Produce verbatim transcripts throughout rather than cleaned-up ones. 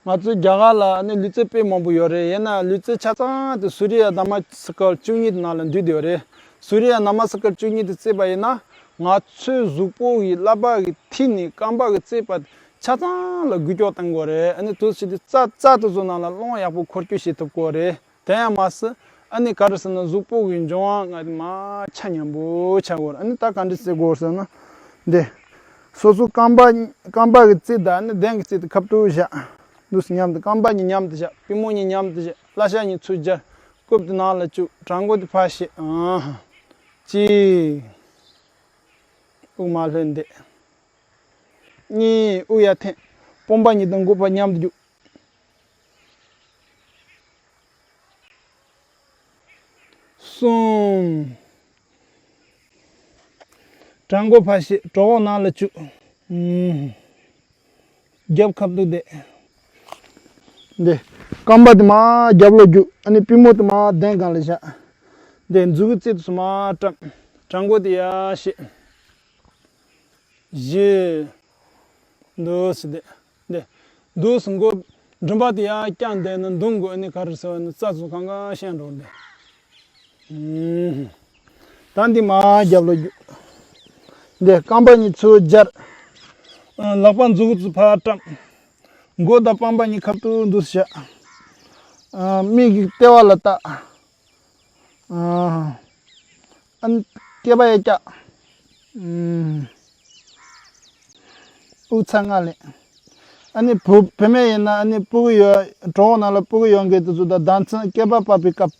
ང་ཚོའི་རྒྱ་གར་ལ་ཨ་ནི་ལུས་རྩལ་དཔེ་མང་པོ་ཡོད་རེད། ཡིན་ན་ལུས་རྩལ་ཆ་ཚང་དེ་སུ་རི་ཡ་ན་མ་སི་ཀར་བཅུ་གཉིས་དེ་ནང་ལ་འདུས་ཡོད་རེད། སུ་རི་ཡ་ན་མ་སི་ཀར་བཅུ་གཉིས་དེ་རྩེད་པ་ཡིན་ན། ང་ཚོའི་གཟུགས་པོ་གི་ཀླད་པ་གི་མཐིལ་ནས་རྐང་པ་གི་རྩེད་པ་ཆ་ཚང་ལ་འགུལ་སྐྱོད་གཏོང་དགོས་རེད། ཨ་ནི་དུས་ཕྱིས་དེ་རྩ་རྩ་དེ་ཚོ་ནང་ལ་རླུང་ཡག་པོ་འཁོར་སྐྱོད་བྱེད་ཐུབ་དགོས་རེད། དེ་ཡང་མ་ཟད། ཨ་ནི་ག་རེ་ཟེར་ན་གཟུགས་པོ་གི་འབྱུང་བ་ལྔ་དེ་མར་ཆ་མཉམ་པོ་ཆགས་དགོས་རེད། ཨ་ནི་ད་ག་འདྲ་བྱེད་དགོས་ཟེར་ན། འདི། སོ་སོ་རྐང་པ། རྐང་པ་གི་རྩེ་དང་ཨ་ནི་གདན་གྱི་རྩེ་དེ་ཁ་ཐུག་བཞག་འདུག་སེ་མཉམ་དུ། རྐང་པ་གཉིས་མཉམ་དུ་བཞག་པུས་མོ་གཉིས་མཉམ་དུ་བཞག་བརླ་ཤ་གཉིས་ཚུར་སྦྱར། རྐུབ་དེ་ནང་ལ་བཅུག་བྲང་མགོ་དེ་ཕར་བཤེད། ཨ། གཅིག་དབུགས་མར་ལྷོད་འདེད། གཉིས། དབུགས་ཡར་འཐེན། དཔུང་པ་གཉིས་དང་མགོ་ཕར་མཉམ་དུ་རྒྱུག་གསུམ། བྲང་མགོ་ཕར་བཤེད། གྲོད་ཁོག་ནང་ལ་བཅུག་ཨུམ། རྒྱབ་ཁ་ཐུག་བསྡད། འདི། རྐང་པ་དེ་མར་རྒྱབ་ལོག་རྒྱུག་ཨ་ནི་པུས་མོ་དེ་མར་གདན་སྒང་ལ་བཞག་འདི་མཛུ་གུ་རྩེ་དེ་ཚོ་མར་བཀྲམ། བྲང་མགོ་དེ་ཡར་བཤེད། བཞི། འདུག་སེ་བསྡད། འདི། འདུག་སེ་མགོ་མགྲིན་པ་དེ་ཡར་བརྐྱངས་བསྡད་ན་མདུང་དགོས་ནི་ག་རེ་ཟེར་བ་ནི་རྩ་ཚོ་གང་ག་བཤད་འགྲོ་འདི། ཨུམ། ད་འདི་མར་རྒྱབ་ལོག་རྒྱུག་འདི་རྐང་པ་གཉིས་ཚུར་སྦྱར། ཨ། ལག་པ་མཛུ་གུ་ཚོ་ཕར་བཀྲམ། མགོ་དང་པང་པ་གཉིས་ཁ་ཐུག་འདུག་སེ་བཞག་ཨ། མིག་གིས་ལྟེ་བ་ལ་ལྟ། ཨ། ཨ་ནི་སྐེད་པ་ཡར་བཀྱག་ཨུམ། དབུགས་ཚ་ང་ལེན། ཨ་ནི་བུ་བུད་མེད་ཡིན་ན་ཨ་ནི་སྤུ་གུ་ཡོད། གྲོད་ཁོག་ནང་ལ་སྤུ་གུ་ཡོད་མཁན་དེ་ཚོ་དང་ཟླ་མཚན་སྐེད་པ་བབས་པའི་སྐབས།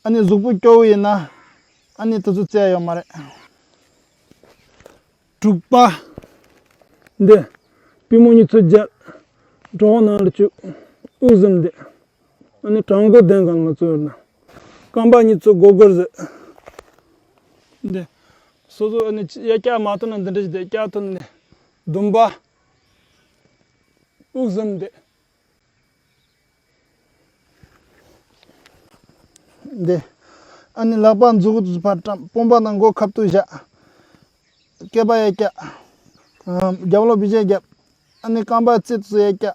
ཨ་ནི་གཟུགས་པོ་སྐྱོ་བོ་ཡིན་ན་ཨ་ནི་དེ་ཚོ་རྩེ་ཡ་ཡོད་མ་རེད། དྲུག་པ། འདི། པུས་མོ་གཉིས་ཚུར་སྦྱར། གྲོད་ཁོག་ནང་ལ་བཅུག་དབུགས་ཟིམ་བསྡད། ཨ་ནི་བྲང་མགོ་གདན་སྒང་ལ་བཙུགས་ཡོད་ན། རྐང་པ་གཉིས་ཚུར་སྒོར་སྒོར་བཟོས། འདི། སོ་སོ་ཨ་ནི་ཡར་བཀྱག་མ་ཐུབ་ན་འདི་འདྲ་ཞིག་བསྡད། བཀྱག་ཐུབ་ན་འདི། བདུན་པ། དབུགས་ཟིམ་བསྡད། འདི། ཨ་ནི་ལག་པ་མཛུ་གུ་ཚོ་ཕར་བཀྲམ། དཔུང་པ་དང་མགོ་ཁ་ཐུག་བཞག་སྐེད་པ་ཡར་བཀྱག་ཨ། རྒྱབ་ལོག་བི་ཇེ་རྒྱབ། ཨ་ནི་རྐང་པ་རྩེ་ཚོ་ཡར་བཀྱག་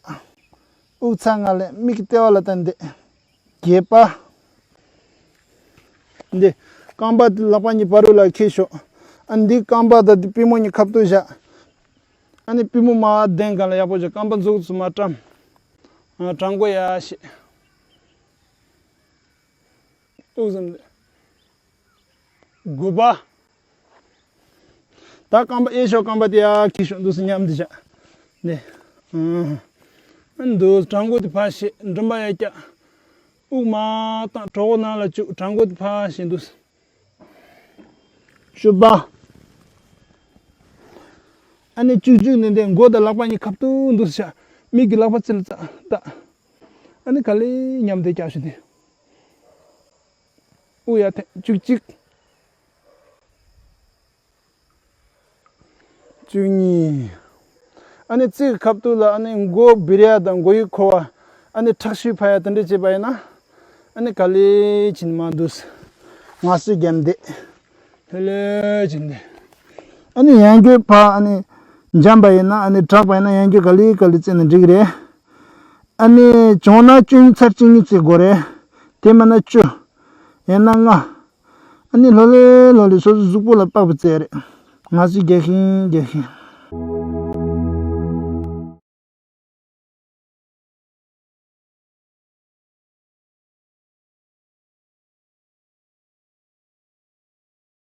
དབུགས་ཚ་ང་ལེན། མིག་གི་ལྟེ་བ་ལ་ལྟ་འདེད། བརྒྱད་པ། འདི། རྐང་པ་དེ་ལག་པ་གཉིས་བར་དུ་ལ་འཁྱེར་ཤོག་ཨ། འདི་རྐང་པ་དང་འདི་པུས་མོ་གཉིས་ཁ་ཐུག་བཞག་ཨ་ནི་པུས་མོ་མར་གདན་སྒང་ལ་ཡག་པོ་བྱས། རྐང་པ་མཛུ་གུ་ཚོ་མར་བཀྲམ། ཨ། བྲང་མགོ་ཡར་བཤེད། དབུགས་ཟིམ་བསྡད། དགུ་པ། ད་རྐང་པ་གཡས་ཕྱོགས་རྐང་པ་དེ་ཡར་འཁྱེར་ཤོག་འདུག་སེ་མཉམ་དུ་བཞག་འདི། ཨ། འདུག་བྲང་མགོ་དེ་ཕར་བཤེད། མགྲིན་པ་ཡར་བཀྱག་དབུགས་མར་བཏང་། གྲོད་ཁོག་ནང་ལ་བཅུག་བྲང་མགོ་དེ་ཕར་བཤེད། འདུག་བཅུ་པ། ཨ་ནི་བཅུག་བཅུག་ནས་འདི་མགོ་དང་ལག་པ་གཉིས་ཁ་ཐུག་འདུག་སེ་བཞག་མིག་གིས་ལག་པ་རྩེ་ལ་ལྟ། ཨ་ནི་ག་ལེ་མཉམ་དུ་བཀྱག་ཤོག་འདི། དབུགས་ཡར་འཐེན། བཅུ་གཅིག་བཅུ་གཉིས། ཨ་ནི་རྩེ་གི་ཁ་ཐུག་ལ་ཨ་ནི་མགོ་བི་རི་ཡ་དང་མགོ་ཡི་འཁོར་བ། ཨ་ནི་ཁྲག་ཤུགས་འཕར་ཡ་དེ་འདྲ་བྱས་པ་ཡིན་ན། ཨ་ནི་ག་ལེ་བྱས་ནས་མར་འདུག་ང་ཚོས་རྒྱབ་འདེད། ལྷོད་ལྷོད་བྱས་ནས། ཨ་ནི་ཡང་བསྐྱར་ཕར་ཨ་ནི་འཇམ་པ་ཡིན་ན། ཨ་ནི་དྲག་པ་ཡིན་ན་ཡང་བསྐྱར་ག་ལེ་ག་ལེ་རྩེ་ན་འགྲིག་གི་རེད། ཨ་ནི་བྱུང་ན་བཅུ་གཉིས་ཚར་གཅིག་གཉིས་རྩེ་དགོས་རེད། དེ་མིན་ན་བཅུ། ཡང་ན་ལྔ། ཨ་ནི་ལྷོད་ལྷོད་ལྷོད་ལྷོད་སོ་སོའི་གཟུགས་པོ་ལ་དཔག་པའི་རྩལ་རེད། ང་ཚོས་རྒྱག་བཞིན་རྒྱག་བཞིན།